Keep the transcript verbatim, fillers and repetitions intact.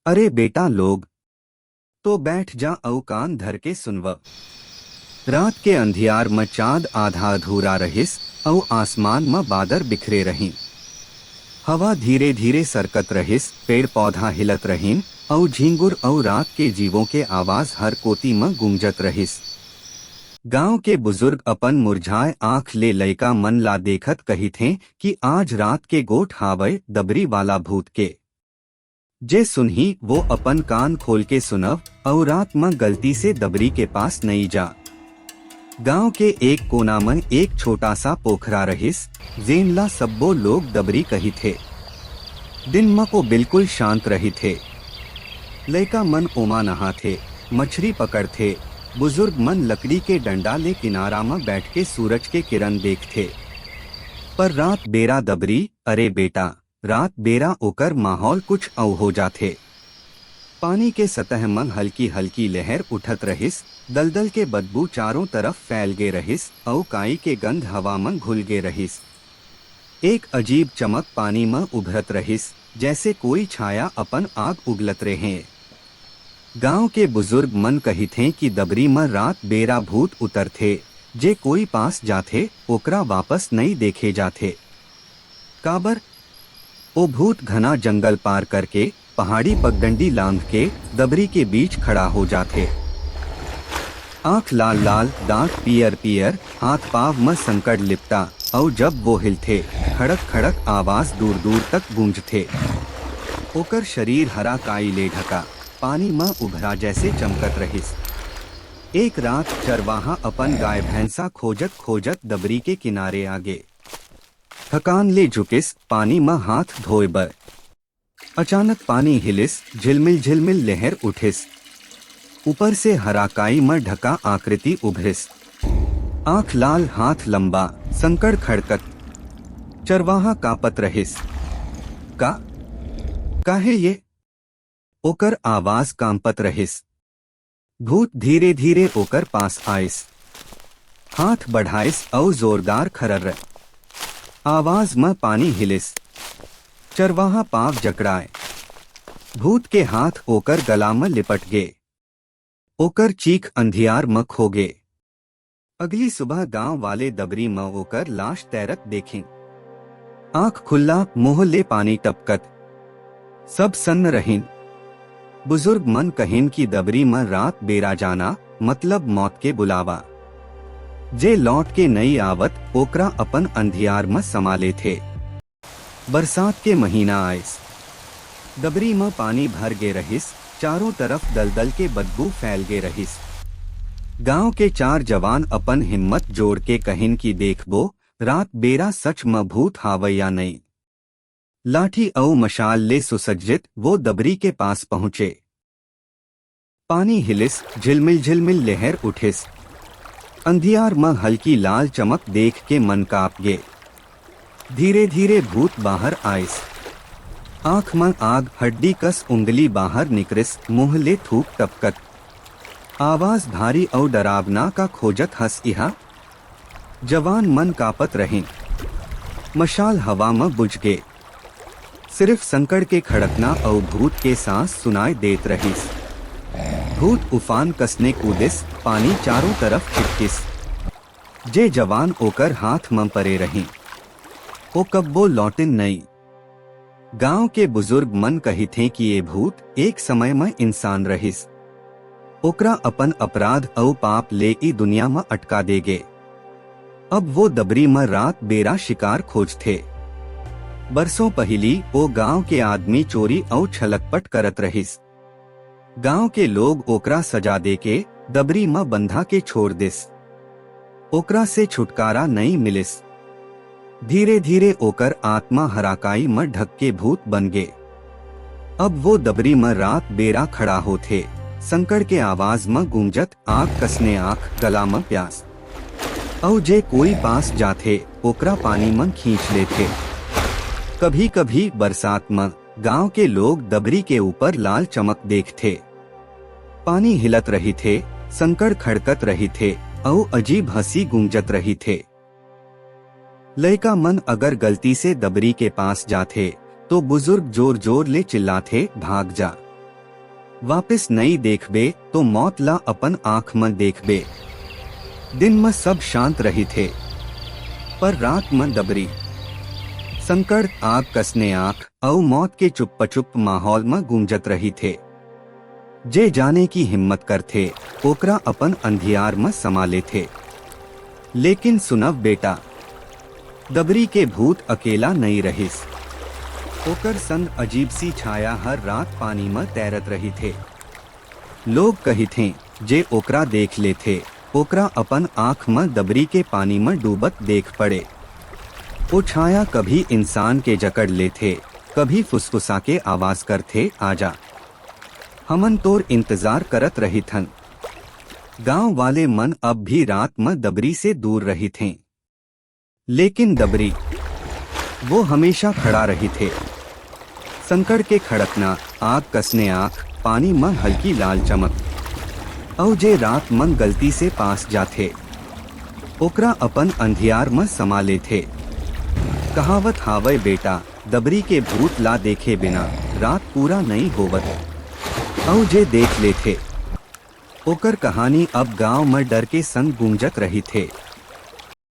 अरे बेटा लोग, तो बैठ जा अउ कान धर के सुनव। रात के अंधियार म चांद आधा अधूरा रहिस, अउ आसमान म बादर बिखरे रहिन। हवा धीरे-धीरे सरकत रहिस, पेड़-पौधा हिलत रहिन, अउ झिंगुर अउ रात के जीवों के आवाज हर कोती म गूंजत रहिस। गांव के बुजुर्ग अपन मुरझाए आंख ले लइका मन ला देखत कहिथें कि आज रात के गोठ हावय दबरी वाला भूत के। जे सुनही, वो अपन कान खोल के सुनव, अउ रात म गलती से दबरी के पास नइ जा। गांव के एक कोना म एक छोटा सा पोखरा रहिस, जेन ला सब्बो लोग दबरी कहिथे। दिन म ओ बिल्कुल शांत रहिथे। लइका मन ओमा नहाथे, मछरी पकड़थे, बुजुर्ग मन लकड़ी के डंडा ले किनारा म बैठ के सूरज के किरण देखथे। पर रात बेरा दबरी, अरे बेटा, रात बेरा ओकर माहौल कुछ अउ हो जाथे। पानी के सतह म हल्की-हल्की लहर उठत रहिस, दलदल के बदबू चारों तरफ फैल गे रहिस, अउ काई के गंध हवा म घुल गे रहिस। एक अजीब चमक पानी म उभरत रहिस, जैसे कोई छाया अपन आग उगलत रहे। गांव के बुजुर्ग मन कहिथें कि दबरी म रात बेरा भूत उतरथे, जे कोई पास जाथे, ओकरा वापस नइ देखे जाथे। काबर? ओ भूत घना जंगल पार करके, पहाड़ी पगडंडी लांघ के, दबरी के बीच खड़ा हो जाथे। आंख लाल-लाल, दांत पीयर-पीयर, हाथ पांव म संकड़ लिपटा, अउ जब वो हिलथे, खड़क-खड़क आवाज दूर-दूर तक गूंजथे। ओकर शरीर हरा काई ले ढका, पानी म उभरा जैसे चमकत रहिस। एक रात चरवाहा अपन गाय भैंसा खोजत-खोजत दबरी के किनारे आ गे। थकान ले झुकिस पानी म हाथ धोए बर। अचानक पानी हिलिस, झिलमिल-झिलमिल लहर उठिस। ऊपर से हरा काई म ढका आकृति उभरिस। आंख लाल, हाथ लंबा, संकड़ खड़कत। चरवाहा कांपत रहिस। "का? का हे ये?" ओकर आवाज कांपत रहिस। भूत धीरे-धीरे ओकर पास आइस। हाथ बढ़ाइस अउ जोरदार खर्र आवाज म पानी हिलिस। चरवाहा पांव जकड़ाए। भूत के हाथ ओकर गला म लिपट गे। ओकर चीख अंधियार म खो गे। अगली सुबह गांव वाले दबरी म ओकर लाश तैरत देखिन। आंख खुल्ला, मुंह ले पानी टपकत। सब सन्न रहिन। बुजुर्ग मन कहिन कि दबरी म रात बेरा जाना, मतलब मौत के बुलावा। जे लौट के नइ आवत, ओकरा अपन अंधियार म समा लेथे। बरसात के महीना आइस। दबरी म पानी भर गे रहिस, चारों तरफ दलदल के बदबू फैल गे रहिस। गांव के चार जवान अपन हिम्मत जोड़ के कहिन कि देखबो, रात बेरा सच म भूत हावय या नइ। लाठी अउ मशाल ले सुसज्जित वो दबरी के पास पहुंचे। पानी हिलिस, झिलमिल-झिलमिल लहर उठिस। अंधियार म हल्की लाल चमक देख के मन कांप गे। धीरे-धीरे भूत बाहर आइस। आंख म आग, हड्डी कस उंगली बाहर निकरिस, मुंह ले थूक टपकत। आवाज भारी अउ डरावना, "का खोजत हस इहां?" जवान मन कांपत रहिन। मशाल हवा म बुझ गे। सिरिफ संकड़ के खड़कना अउ भूत के सांस सुनाई देत रहिस। भूत उफान कसने कूदिस, पानी चारों तरफ छिटकिस। जे जवान ओकर हाथ म परे रहिन, ओ कब्बो लौटिन नइ। गांव के बुजुर्ग मन कहिथें कि ए भूत एक समय म इंसान रहिस। ओकरा अपन अपराध अउ पाप ले ई दुनिया म अटका दे गे। अब वो दबरी म रात बेरा शिकार खोजथे। बरसों पहिली ओ गांव के आदमी चोरी अउ छलकपट करत रहिस। गांव के लोग ओकरा सजा दे के दबरी म बंधा के छोड़ दिस। ओकरा से छुटकारा नइ मिलिस। धीरे-धीरे ओकर आत्मा हराकाई म ढक के भूत बन गे। अब वो दबरी म रात बेरा खड़ा होथे, संकड़ के आवाज म गूंजत आग कसने आंख, गला म प्यास। अउ जे कोई पास जाथे, ओकरा पानी म खींच लेथे। कभी-कभी बरसात म गांव के लोग दबरी के ऊपर लाल चमक देखथे। पानी हिलत रहिथे, संकड़ खड़कत रहिथे, अउ अजीब हंसी गूंजत रहिथे। लइका मन अगर गलती से दबरी के पास जाथे, तो बुजुर्ग जोर-जोर ले चिल्लाथे, "भाग जा।" वापिस नइ देखबे तो मौत ला अपन आँख म देखबे। दिन म सब शांत रहिथे, पर रात म दबरी, संकट, आग कसने आँख अउ मौत के चुप्पचुप माहौल म गूंजत रहिथे। जे जाने की हिम्मत करथे, ओकरा अपन अंधियार म समा लेथे। लेकिन सुनव बेटा, दबरी के भूत अकेला नइ रहिस। ओकर संग अजीब सी छाया हर रात पानी म तैरत रहिथे। लोग कहिथें, जे ओकरा देख लेथे, ओकरा अपन आँख म दबरी के पानी म डूबत देख पड़े। ओ छाया कभी इंसान के जकड़ लेथे, कभी फुसफुसा के आवाज करथे, "आजा, हमन तोर इंतजार करत रहिथन।" गांव वाले मन अब भी रात म दबरी से दूर रहिथें, लेकिन दबरी, वो हमेशा खड़ा रहिथे। संकट के खड़कना, आग कसने आँख, पानी म हल्की लाल चमक। अउ जे रात मन गलती से पास जाथे, ओकरा अपन अंधियार म समा लेथे। कहावत हावय बेटा, दबरी के भूत ला देखे बिना रात पूरा नइ होवत। अउ जे देख लेथे, ओकर कहानी अब गांव म डर के संग गूंजत रहिथे।